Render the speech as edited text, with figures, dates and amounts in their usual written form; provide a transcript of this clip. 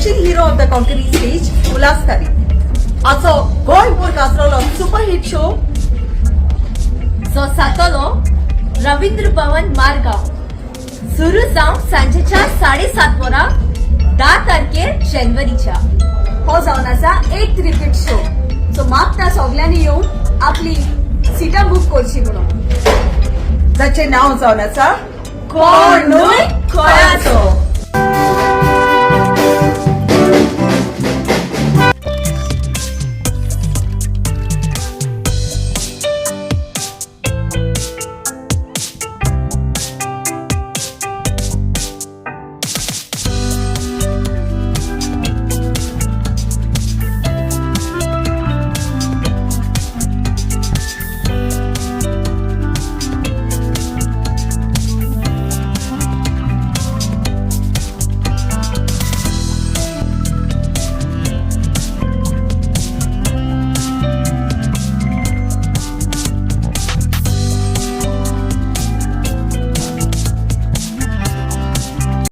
Dashing hero of the Konkani stage, Ulhas Kari हाचो गोंयभर गाजलेलो super hit show, जो जातलो रवींद्र भवन, मारगांव, सुरू जावंक सांजेच्या 7:30 वरां, 10 तारखेर जानेवारीच्या. हो जावन आसा एक ट्रिब्यूट शो, सो मागता सगल्यांनी येवन आपली सिटां बूक करची म्हणून. जाचें नांव जावन आसा कोण न्हय कोणाचो.